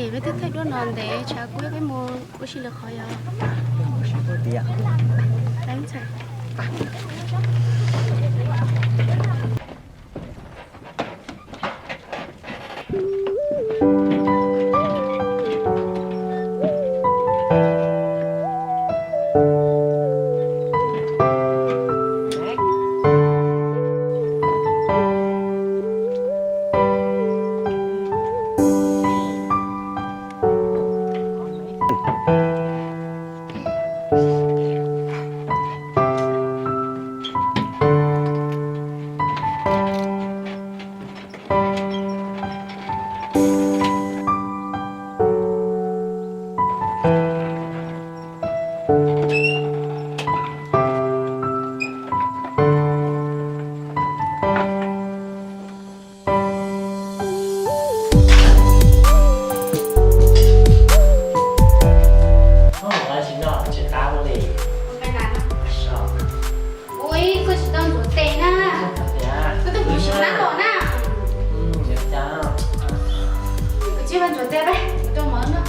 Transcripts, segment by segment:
Peb twb thaij duab no ntev, tshav kub, peb mus ua si lwm qhov yom. Ua ib koj tsis tau ntxuav tes na. Koj twb mus xyuas nab los na. Kuv tsis ntxuav tes, peb mus rau mov no.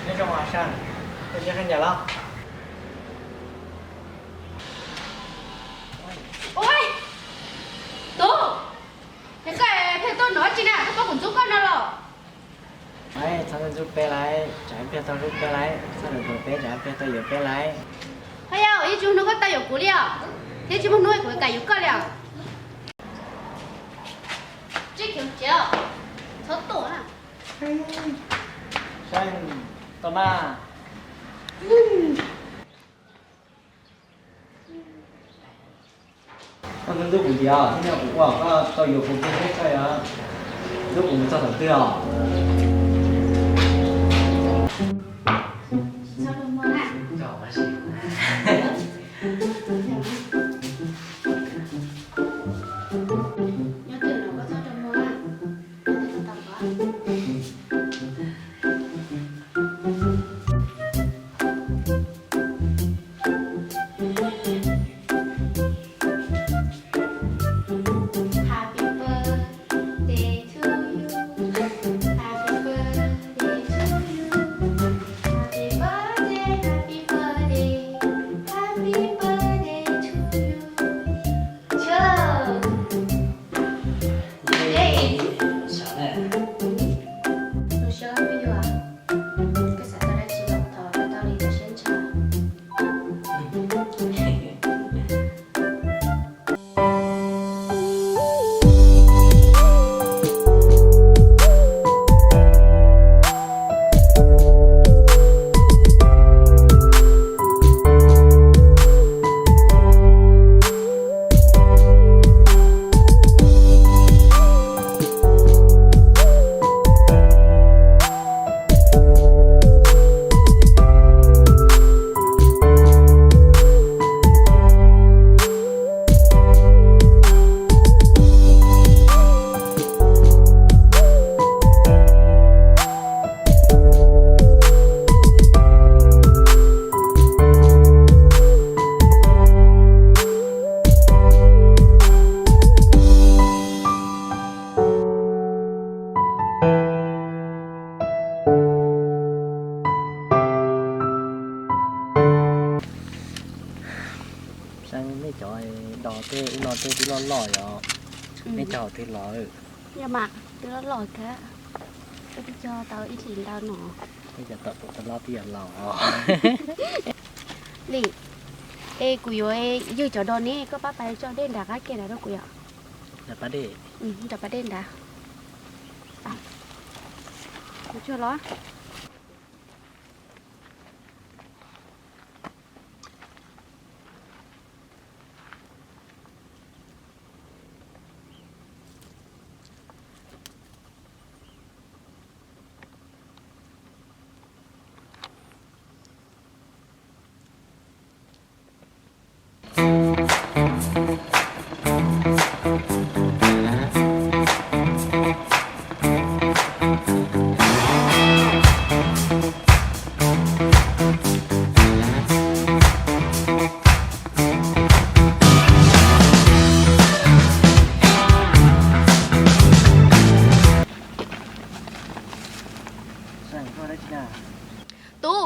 Nyob zoo os Saj, koj nyob qhov ncauj los? Ua, Tub, es koj pheej tuaj nov tsi na, koj paub kuv ntxub koj no los? Txhob ntxub peb lauj, tsam peb tau hlub peb lauj, txhob ntxub peb, tsam peb tau yuav peb lauj. Hos yog ib tsis muaj hnub koj tau yuav kuv li os, thiab tsis muaj hnub kuv kam yuav koj li os. Tsis khiav tsis, txhob tuaj na. Saib, tau mas. Koj ntxub kuv tiag, thiab yog kuv ua koj tau yuav kuv kiag thiab koj yog ntxub kuv mus txog thaum twg os? Happy birthday to you. Happy birthday to you. Happy birthday, happy birthday, happy birthday to you. Cheers. Tus sab me nyuam, koj xav tau dab tsi los thov, tau li koj siab ntshaw. Saib nej cov dos tej ub no tej twb loj loj yom. Nej cog twg los? Yog mas, twb loj loj kawg, twb cog tau ib hlis ntau no. Cov tom tus los twb yog laus li. Es kuv yuav ywg cov dos ne, koj pab pais tso dej nram qab ke nrad rau kuv yom. Nram pas dej. Nram pas dej nrad. Kuv tsuag los.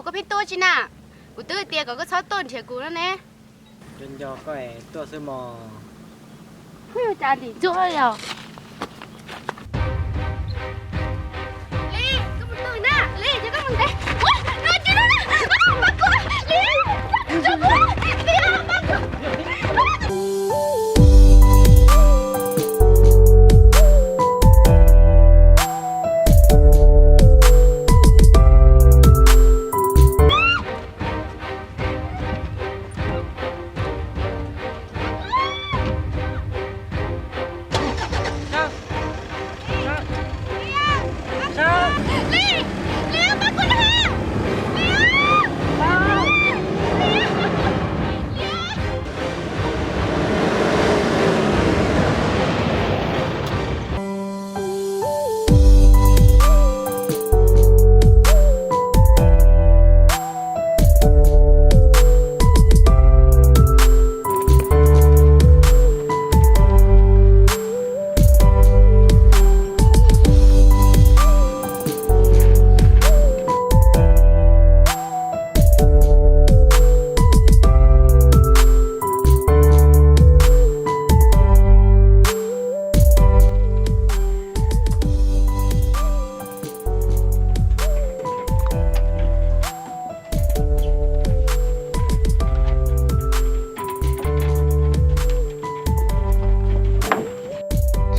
Koj pheej tuaj tsi na? Kuv twb tias kom koj txhob tuaj nrhiav kuv no ne. Nco nco koj es tuaj xwb mog. Cas ntim ntsuab li os. Li, koj mus twg na? Li, ces koj mus ntev. Ua, no tsis no na. Pab kuv, Li, pab kuv, Li, pab kuv.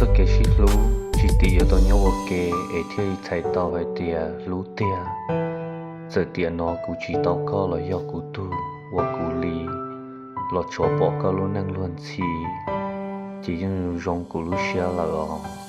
Txoj kev sib hlub tsis tim yuav tau nyob ua ke es thiaj li txhais tau hais tias hlub tiag. Txawm tiam no kuv tsis tau koj los yog kuv tug uas kuv li los tshuav pom koj lub neej luag ntxhi, ces yeej zoo kuv lub siab lawm os.